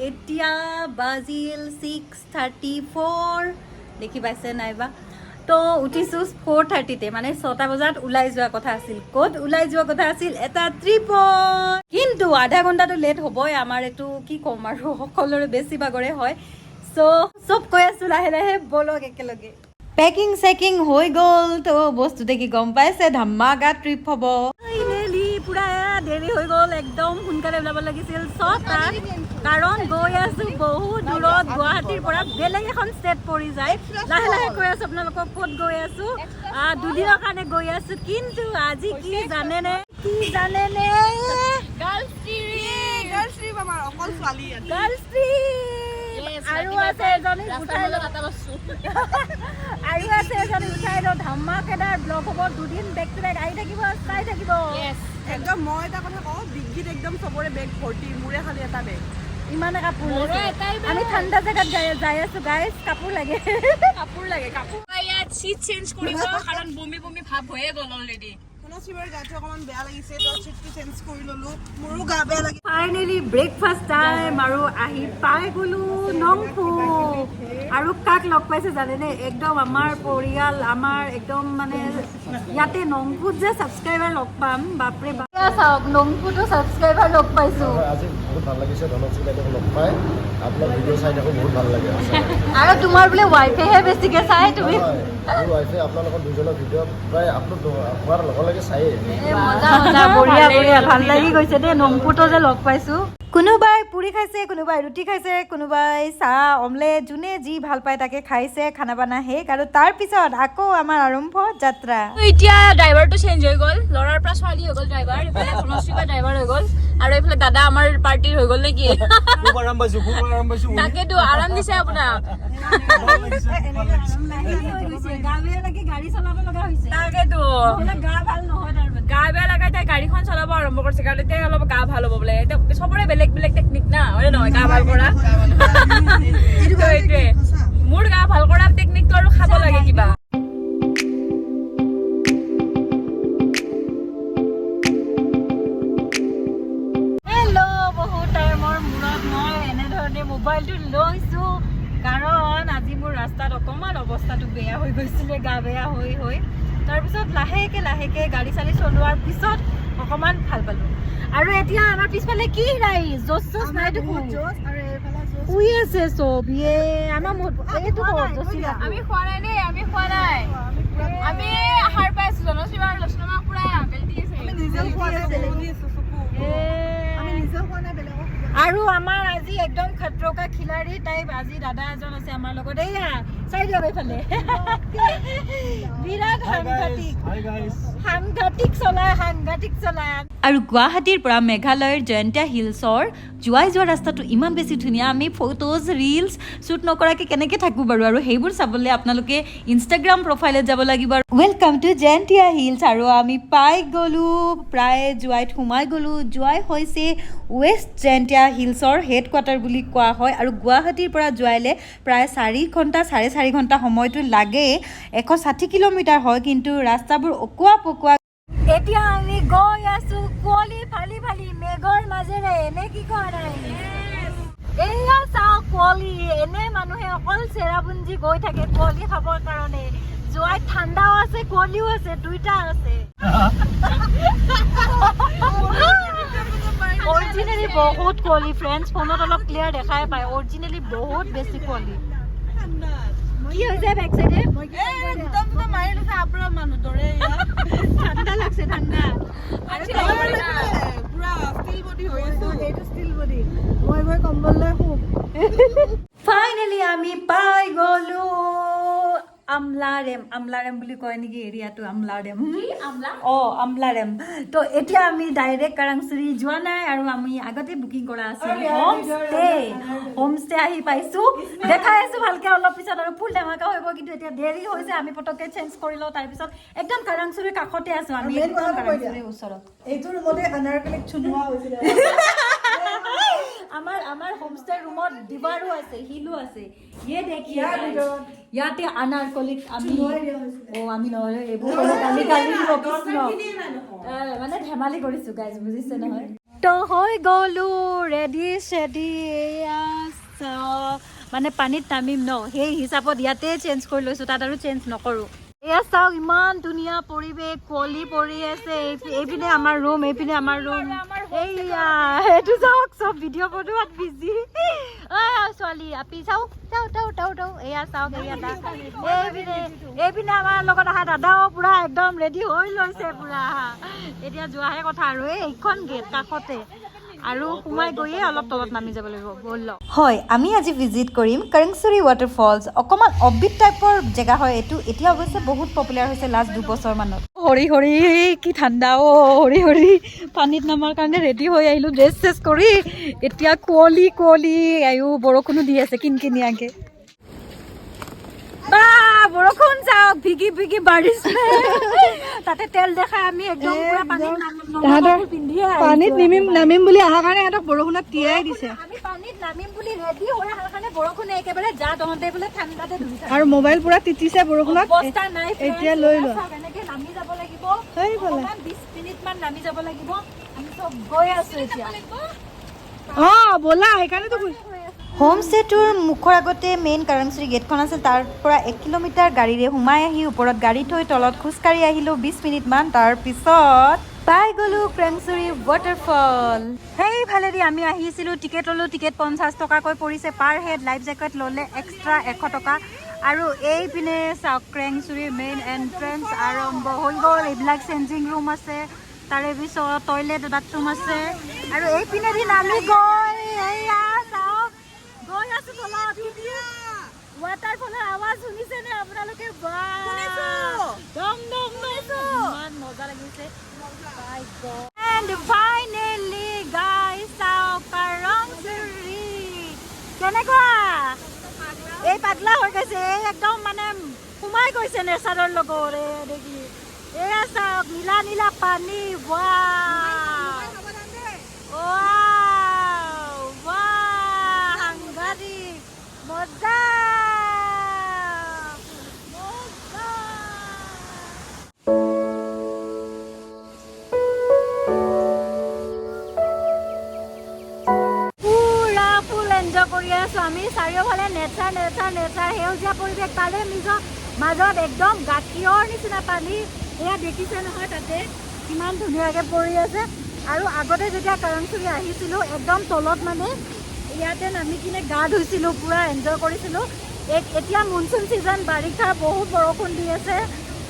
এতিয়া বাজিল 6:34, দেখি পাইছে নাইবা। তো উঠিছোঁ 4:30তে, মানে 6টা বজাত ওলাই যোৱা কথা আছিল। ক'ত ওলাই যোৱা কথা আছিল? এটা ট্ৰিপত। কিন্তু আধা ঘণ্টাটো লেট হ'বই আমাৰ, এইটো কি ক'ম আৰু, সকলোৰে বেছিভাগৰে হয়। চ' চব কৈ আছোঁ লাহে লাহে, ব'লক একেলগে। পেকিং চেকিং হৈ গ'ল, তো বস্তু দেখি গম পাইছে ধামাকা ট্ৰিপ হ'ব। ফাইনেলি পুৰা দেৰি হৈ গ'ল, একদম সোনকালে ওলাব লাগিছিল 6টাত, কাৰণ গৈ আছো বহুত দূৰত, গুৱাহাটীৰ পৰা বেলেগ এখন ষ্টেট পৰি যায়। লাহে লাহে কৈ আছো আপোনালোকক ক'ত গৈ আছো। 2 দিনৰ কাৰণে গৈ আছো, কিন্তু আজি কি জানেনে? কি জানেনে? গাৰ্লছ ট্ৰিপ, আমাৰ অকল ছোৱালী ইয়াত। গাৰ্লছ ট্ৰিপ আৰু আছে এজনী উঠাই লওঁ, আৰু আছে এজনী উঠাই লওঁ। ধামাকেদাৰ ব্লগ হ'ব, 2 দিন বেক টু বেক আহি থাকিব, চাই থাকিব। একদম মই এটা কথা কওঁ, ডিগ্গিত একদম চবৰে বেগ ভৰ্তি, মোৰে খালি এটা বেগ। ইমানে কাপোৰ মোৰো লৈছে। এটাই বেগ। আমি ঠাণ্ডা জেগাত যাই যাই আছো গাইজ, কাপোৰ লাগে। কাপোৰ লাগে, কাপোৰ। ইয়াত চিট চেঞ্জ কৰিব, কাৰণ বমি বমি ভাৱ হৈয়ে গ'ল অলৰেডি। শিৱৰ গাটো অকণমান বেয়া লাগিছে, তো চিটটো চেঞ্জ কৰি ললো। মোৰো গা বেয়া লাগে। ফাইনেলি ব্ৰেকফাষ্ট টাইম আৰু আহি পাই গলো নংপু। আৰু কাক লগ পাইছে জানেনে? একদম আমাৰ পৰিয়াল, আমাৰ একদম মানে ইয়াতে নংপুত যে ছাবস্ক্ৰাইবাৰ লগ পাম, বাপৰে বাপ। এয়া চাওক, নংপুতো ছাবস্ক্ৰাইবাৰ লগ পাইছো। হয়, আজি বহুত ভাল লাগিছে ধনশ্ৰী বাইদেউক লগ পাই। আপোনাৰ ভিডিঅ' চাই থাকোঁ, বহুত ভাল লাগে সঁচাকৈ। আৰু তোমাৰ বোলে ৱাইফেহে বেছিকে চাই তুমি। হয়, মোৰ ৱাইফে আপোনালোকৰ দুজনৰ ভিডিঅ' প্ৰায় আপলোড হোৱাৰ লগে লগে চায়েই। মজা মজা, বঢ়িয়া বঢ়িয়া, ভাল লাগি গৈছে দেই নংপুতো যে লগ পাইছো। কোনোবাই পুৰি খাইছে, কোনোবাই ৰুটি খাইছে, কোনোবাই চাহ অমলেট, যোনে যি ভাল পায় তাকে খাইছে। খানা বানা শেষ আৰু তাৰপিছত আকৌ আমাৰ আৰম্ভ যাত্ৰা। এতিয়া ড্ৰাইভাৰটো চেঞ্জ হৈ গ'ল, ল'ৰাৰ পৰা ছোৱালী হৈ গ'ল ড্ৰাইভাৰ। এইফালে ধনশ্ৰী বা ড্ৰাইভাৰ হৈ গ'ল আৰু এইফালে দাদা আমাৰ পাৰ্টিৰ হৈ গ'ল নেকি? খুব আৰাম পাইছো, খুব আৰাম পাইছো। তাকেতো, আৰাম দিছে আপোনাক। ভাল লাগিছে, খুব ভাল লাগিছে। গা বেয়া লাগি গাড়ী চলাব লগা হৈছে। তাকেতো। নহ'লে গা ভাল নহয় তাৰমানে। গা বেয়া লগাই তাই গাড়ীখন চলাব আৰম্ভ কৰিছে, কাৰণ এতিয়া অলপ গা ভাল হ'ব বোলে। এতিয়া চবৰে বেলেগ বেলেগ টেকনিক না, হয় নে নহয়? গা ভাল কৰা তো এইটোৱে। মোৰ গা ভাল কৰা টেকনিকটো আৰু খাব লাগে কিবা। হেল্ল', বহুত টাইমৰ মূৰত মই এনেধৰণে মোবাইলটো লৈছোঁ, কাৰণ আজি মোৰ ৰাস্তাত অকণমান অৱস্থাটো বেয়া হৈ গৈছিলে, গা বেয়া হৈ হৈ। তাৰপিছত লাহেকৈ লাহেকৈ গাড়ী চাড়ী চলোৱাৰ পিছত অকণমান ভাল পালোঁ। আৰু এতিয়া আমাৰ পিছফালে কি নাই, জোচ চোচ নাই দেখোন। শুই আছে চব। ইয়ে আমাৰ এইটো ক'ত জচিলা? আমি খোৱা নাই দেই, আমি খোৱা নাই। আমি সাৰ পাই আছো। জনশ্ৰী আৰু লক্ষ্মণক পুৰা বেলটি আছে। আমি নিজেও খোৱা নাই, বেলেগক আছো চকু। এ, আমি নিজেও খোৱা নাই, বেলেগক। আৰু আমাৰ আজি একদম খতৰো কা খিলাৰী টাইপ আজি দাদা এজন আছে আমাৰ লগত। এইয়া চাই দিয়ক এইফালে, বিৰাট সাংঘাতিক। Hi guys. সাংঘাতিক চলাই, সাংঘাতিক চলাই। আৰু গুৱাহাটীৰ পৰা মেঘালয়ৰ জয়ন্তীয়া হিলছৰ যোৱাই যোৱা ৰাস্তাটো ইমান বেছি ধুনীয়া, আমি ফটোজ ৰিলছ শ্বুট নকৰাকৈ কেনেকৈ থাকোঁ বাৰু? আৰু সেইবোৰ চাবলৈ আপোনালোকে ইনষ্টাগ্ৰাম প্ৰফাইলত যাব লাগিব। Welcome to Jaintia Hills. আৰু আমি পাই গ'লোঁ, প্ৰায় জোৱাইত সোমাই গ'লোঁ। জোৱাই হৈছে ৱেষ্ট জয়ন্তীয়া হিলছৰ হেড কোৱাৰ্টাৰ বুলি কোৱা হয়। আৰু গুৱাহাটীৰ পৰা জোৱাইলে প্ৰায় 4 ঘণ্টা, 4.5 ঘণ্টা সময়টো লাগেই। 160 কিলোমিটাৰ হয়, কিন্তু ৰাস্তাবোৰ অকোৱা পকোৱা। এতিয়া আমি গৈ আছো কুঁৱলী ফালি ফালি মেঘৰ মাজেৰে, এনে কি কোৱা নাই? এয়া চাওক কুঁৱলী। এনে মানুহে অকল চেৰাপুঞ্জী গৈ থাকে কুঁৱলী খাবৰ কাৰণে। জোৱাইত ঠাণ্ডাও আছে, কুঁৱলীও আছে, দুইটা আছে। অৰিজিনেলি বহুত কুঁৱলী ফ্ৰেণ্ডছ, ফোনত অলপ ক্লিয়াৰ দেখাই পায়, অৰিজিনেলি বহুত বেছি কুঁৱলী। কি হৈছে বেক চাইডে? দুটা দুটা মাৰি লৈছে আপোনাৰ মানুহ দৰে ইয়াত। ঠাণ্ডা লাগছে, ঠাণ্ডা। পুৰা ষ্টিল বডি হৈ আছো। এইটো ষ্টিল বডি, মই গৈ কম্বল লৈ শুম। ফাইনেলি আমি পাই গলো আমলাৰেম। আমলাৰেম বুলি কয় নেকি এৰিয়াটো? আমলাৰেম। অ, আমলাৰেম। তো এতিয়া আমি ডাইৰেক্ট কাৰাংচুৰি যোৱা নাই আৰু আমি আগতে বুকিং কৰা আছিল হোমষ্টে। হোমষ্টে আহি পাইছো, দেখাই আছো ভালকে অলপ পিছত আৰু ফুল ধামাকা হ'ব। কিন্তু এতিয়া দেৰি হৈছে, আমি পটককে চেঞ্জ কৰি লওঁ। তাৰপিছত একদম কাৰাংচুৰিৰ কাষতে আছো আমি। Main একদম কথাটো কৈ দিয়া। কাৰাংচুৰিৰ ওচৰত। এইটো ৰুমতে আনাৰকলিক চুনোৱা হৈছিলে। আমাৰ হোমষ্টে ৰুমত দিৱাৰো আছে, শিলো আছে। ইয়ে দেখিয়ে ইয়াৰ guys, ভিতৰত। ইয়াতে আনাৰকলিক আমি চুনোৱাই দিয়া হৈছিলে। অ, আমি নহয়, এইবোৰ ক'লে গালি গালি দিব কৃষ্ণ। মানে ধেমালি কৰিছো গাইজ, বুজিছে নহয়? তো হৈ গ'লো ৰেডি চেডি। এয়া চাওক, মানে পানীত নামিম ন, সেই হিচাপত ইয়াতে চেঞ্জ কৰি লৈছোঁ, তাত আৰু চেঞ্জ নকৰোঁ। এয়া চাওক, ইমান ধুনীয়া পৰিৱেশ, কুঁৱলী পৰি আছে। এইপিনে আমাৰ ৰুম, এইপিনে আমাৰ ৰুম। এইয়া সেইটো চাওক, চব ভিডিঅ' বনোৱাত বিজি। ছোৱালী আপি চাওক, চাওঁ চাওঁ চাওঁ চাওঁ। এয়া চাওক, এয়া এইপিনে, এইপিনে আমাৰ লগত অহা দাদাও পুৰা একদম ৰেডি হৈ লৈছে পুৰা। এতিয়া যোৱাহে কথা আৰু। এইখন গেট কাষতে আৰু সোমাই গৈয়ে অলপ তলত নামি যাব লাগিব। ব'লক। হয়, আমি আজি ভিজিট কৰিম কৰংচুৰি ৱাটাৰফলছ। অকণমান অফবিট টাইপৰ জেগা হয় এইটো। এতিয়া অৱশ্যে বহুত পপুলাৰ হৈছে লাষ্ট 2 বছৰমানত। হৰি হৰি, কি ঠাণ্ডা অ'! হৰি হৰি! পানীত নামাৰ কাৰণে ৰেডি হৈ আহিলোঁ ড্ৰেছ চেছ কৰি। এতিয়া কুঁৱলী কুঁৱলী, আয়ো, বৰষুণো দি আছে কিনকিনিয়াকে। বা, বৰষুণ চাওক, ভিগি ভিগি বাৰিছে। তাতে তেল দেখাই আমি একদম পুৰা পানীত তাহাঁতৰ পিন্ধিয়ে পানীত নিমিম নামিম বুলি অহাৰ কাৰণে সিহঁতক বৰষুণত তিয়াই দিছে। আমি পানীত নামিম বুলি ৰেডি হৈ অহাৰ কাৰণে বৰষুণে একেবাৰে যা তহঁতে বোলে ঠাণ্ডাতে ধুই থাক। আৰু মোবাইল পুৰা তিতিছে বৰষুণত। অৱস্থা নাই friends। এতিয়া লৈ লোৱা। চাওক, এনেকে নামি যাব লাগিব। সেইফালে। অকণমান 20 মিনিট মান নামি যাব লাগিব। আমি চব গৈ আছো এতিয়া। অ ব'লা, সেইকাৰণেতো কৈছো। হোমষ্টেটোৰ মুখৰ আগতে মেইন কৰংচুৰি গেটখন আছিল। তাৰ পৰা 1 কিলোমিটাৰ গাড়ীৰে সোমাই আহি ওপৰত গাড়ী থৈ তলত খোজকাঢ়ি আহিলোঁ 20 মিনিটমান। তাৰপিছত পাই গ'লোঁ ক্ৰেংচুৰি ৱাটাৰফল। সেইফালেদি আমি আহিছিলোঁ। টিকেট ল'লোঁ। টিকেট 50 টকাকৈ পৰিছে পাৰ হেড। লাইফ জেকেট ল'লে এক্সট্ৰা 100 টকা। আৰু এইপিনে চাওক, ক্ৰেংচুৰিৰ মেইন এণ্ট্ৰেঞ্চ আৰম্ভ হৈ গ'ল। এইবিলাক চেঞ্জিং ৰুম আছে, তাৰে পিছত টয়লেট বাথৰুম আছে। আৰু এইপিনেদি নামি গৈ এইয়া চাওক, গৈ আছো তলত। ৱাটাৰফলৰ আৱাজ শুনিছেনে আপোনালোকে? দম দম, ইমান মজা লাগিছে। এণ্ড ফাইনেলি গাইজ, চাওক কৰংচুৰি কেনেকুৱা। এই পাগলা হৈ গৈছে, এই একদম মানে সোমাই গৈছে নেচাৰৰ লগত। এই দেখি, এয়া চাওক, নীলা নীলা পানী। ৱাও ৱাও ৱাহ, সাংঘাতিক মজা, মজা। পুৰা ফুল এনজয় কৰি আছো আমি। চাৰিওফালে নেচাৰ, নেচাৰ, নেচাৰ, সেউজীয়া পৰিৱেশ, তাৰে নিজৰ মাজত একদম গাখীৰৰ নিচিনা পানী। এয়া দেখিছে নহয়, তাতে কিমান ধুনীয়াকৈ পৰি আছে। আৰু আগতে যেতিয়া কৰংচুৰি আহিছিলোঁ, একদম তলত মানে ইয়াতে নামি কিনে গা ধুইছিলোঁ, পূৰা এনজয় কৰিছিলোঁ। এতিয়া মনচুন ছিজন, বাৰিষা, বহুত বৰষুণ দি আছে।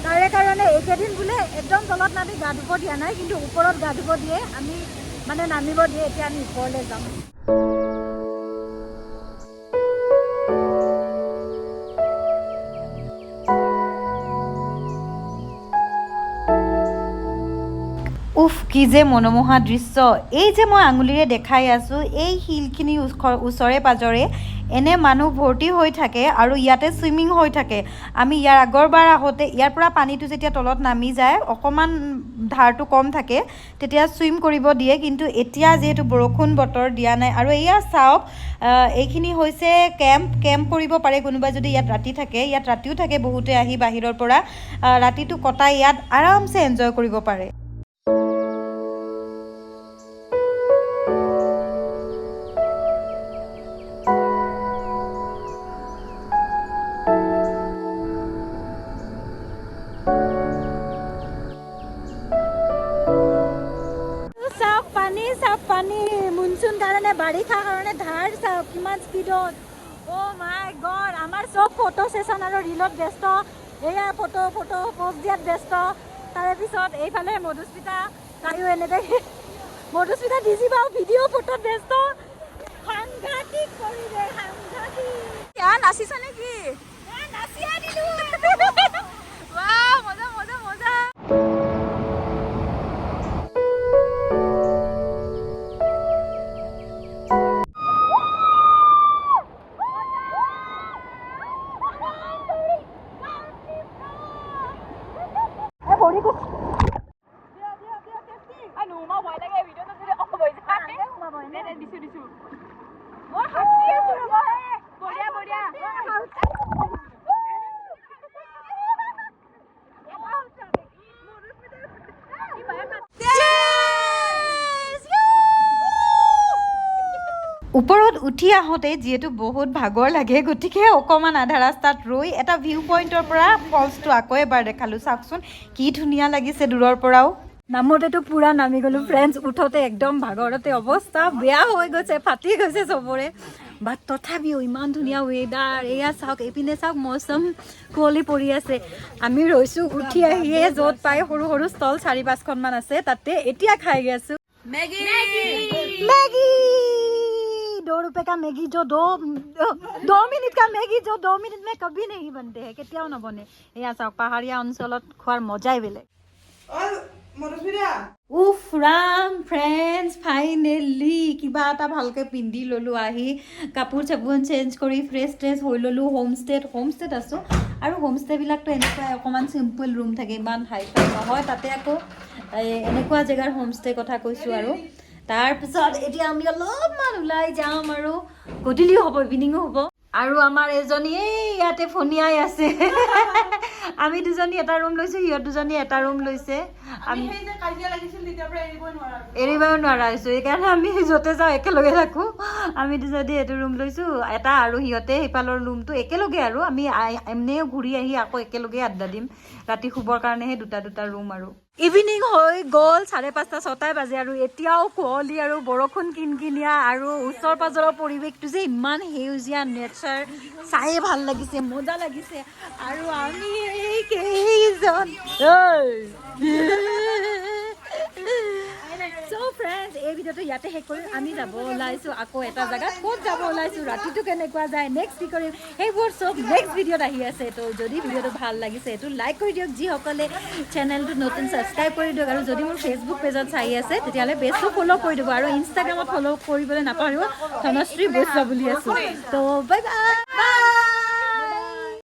তাৰে কাৰণে এইকেইদিন বোলে একদম তলত নামি গা ধুব দিয়া নাই, কিন্তু ওপৰত গা ধুব দিয়ে, আমি মানে নামিব দিয়ে। এতিয়া আমি ওপৰলৈ যাম। উফ, কি যে মনোমোহা দৃশ্য! এই যে মই আঙুলিৰে দেখাই আছোঁ, এই শিলখিনিৰ ওচৰে পাজৰে এনে মানুহ ভৰ্তি হৈ থাকে আৰু ইয়াতে চুইমিং হৈ থাকে। আমি ইয়াৰ আগৰবাৰ আহোঁতে ইয়াৰ পৰা পানীটো যেতিয়া তলত নামি যায়, অকণমান ধাৰটো কম থাকে, তেতিয়া চুইম কৰিব দিয়ে। কিন্তু এতিয়া যিহেতু বৰষুণ বতৰ, দিয়া নাই। আৰু এয়া চাওক, এইখিনি হৈছে কেম্প। কেম্প কৰিব পাৰে কোনোবাই যদি ইয়াত ৰাতি থাকে। ইয়াত ৰাতিও থাকে বহুতে আহি, বাহিৰৰ পৰা ৰাতিটো কটাই ইয়াত আৰামছে এনজয় কৰিব পাৰে। চাওক পানী, চাওক পানী। মনচুন কাৰণে, বাৰিষাৰ কাৰণে ধাৰ চাওক কিমান স্পীডত। অ' মাই গড! আমাৰ চব ফটো ছেশ্যন আৰু ৰিলত ব্যস্ত। এয়া ফটো ফটো প'জ দিয়াত ব্যস্ত। তাৰে পিছত এইফালে মধুস্মিতা, তাইও এনেকৈ, মধুস্মিতা ডিজি বাও ভিডিঅ' ফটোত ব্যস্ত। সাংঘাতিক পৰিৱেশ, সাংঘাতিক। নাচিছা নেকি? নাচিয়ে দিলোঁ। বাহ, মজা মজা মজা। নুমা, ভয় লাগে ভিডিঅ'টো যদি অফ হৈ যায়। দে দে, দিছো দিছো। মই হাঁহি আছো ৰ'বা। বঢ়িয়া বঢ়িয়া। Cheers! ওপৰত উঠি আহোঁতে যিহেতু বহুত ভাগৰ লাগে, গতিকে অকণমান আধা ৰাস্তাত ৰৈ এটা ভিউ পইণ্টৰ পৰা ফলছটো আকৌ এবাৰ দেখালোঁ। চাওকচোন, কি ধুনীয়া লাগিছে দূৰৰ পৰাও। নামোতেতো পূৰা নামি গ'লোঁ ফ্ৰেণ্ডছ, উঠোতে একদম ভাগৰতে অৱস্থা বেয়া হৈ গৈছে, ফাটি গৈছে চবৰে। বাট তথাপিও ইমান ধুনীয়া ৱেডাৰ। এয়া চাওক, এইপিনে চাওক, মৌচম কুঁৱলী পৰি আছে। আমি ৰৈছোঁ উঠি আহিয়ে য'ত পাই সৰু সৰু ষ্টল চাৰি পাঁচখনমান আছে, তাতে এতিয়া খাই আছোঁ মেগী। मैगी। 2 रुपए का मैगी, जो दो 2 मिनट का मैगी, जो 2 मिनट में कभी नहीं बनते हैं, কেতিয়াও নবনে। এয়া চাওক, পাহাৰীয়া অঞ্চলত খোৱাৰ মজাই বেলেগ। অ মধুস্মিতা। উফ ৰাম, ফ্ৰেণ্ডছ, ফাইনেলি কিবা এটা ভালকৈ পিন্ধি ল'লোঁ। আহি কাপোৰ চাপোৰ চেঞ্জ কৰি ফ্ৰেছ ট্ৰেছ হৈ ল'লোঁ। হোমষ্টেত আছোঁ আৰু হোমষ্টেবিলাকতো এনেকুৱাই, অকণমান চিম্পল ৰুম থাকে, ইমান হাই ফাই নহয়। তাতে আকৌ এই এনেকুৱা জেগাৰ হোমষ্টে কথা কৈছোঁ। আৰু তাৰপিছত এতিয়া আমি অলপমান ওলাই যাম আৰু গধূলিও হ'ব, ইভিনিঙো হ'ব। আৰু আমাৰ এজনী এই ইয়াতে ফনিয়াই আছে। আমি দুজনী এটা ৰুম লৈছোঁ, সিহঁত দুজনী এটা ৰুম লৈছে। আমি সেই যে কাজিয়া লাগিছিল, তেতিয়াৰ পৰা এৰিবই নোৱাৰা। এৰিবও নোৱাৰা হৈছোঁ। সেইকাৰণে আমি য'তে যাওঁ একেলগে থাকোঁ। আমি দুজনী এইটো ৰুম লৈছোঁ এটা আৰু সিহঁতে সেইফালৰ ৰুমটো একেলগে। আৰু আমি এনেও ঘূৰি আহি আকৌ একেলগে আড্ডা দিম। ৰাতি শুবৰ কাৰণেহে দুটা দুটা ৰুম। আৰু ইভিনিং হৈ গ'ল, 5:30, 6টাই বাজে আৰু এতিয়াও কুঁৱলী আৰু বৰষুণ কিনকিনীয়া। আৰু ওচৰ পাজৰৰ পৰিৱেশটো যে ইমান সেউজীয়া, নেচাৰ চায়ে ভাল লাগিছে, মজা লাগিছে। আৰু আমি এই কেইজন। চ' ফ্ৰেণ্ডছ, এই ভিডিঅ'টো ইয়াতে শেষ কৰিম। আমি যাব ওলাইছোঁ আকৌ এটা জেগাত। ক'ত যাব ওলাইছোঁ, ৰাতিটো কেনেকুৱা যায়, নেক্সট কি কৰিম, সেইবোৰ চব নেক্সট ভিডিঅ'ত আহি আছে। তো যদি ভিডিঅ'টো ভাল লাগিছে, এইটো লাইক কৰি দিয়ক। যিসকলে চেনেলটো নতুন, ছাবস্ক্ৰাইব কৰি দিয়ক। আৰু যদি মোৰ ফেচবুক পেজত চাই আছে, তেতিয়াহ'লে পেজটো ফ'ল' কৰি দিব। আৰু ইনষ্টাগ্ৰামত ফ'ল' কৰিবলৈ নাপাহৰিব, ধনশ্ৰী বৈশ্য বুলি আছোঁ। তো বাই বাই।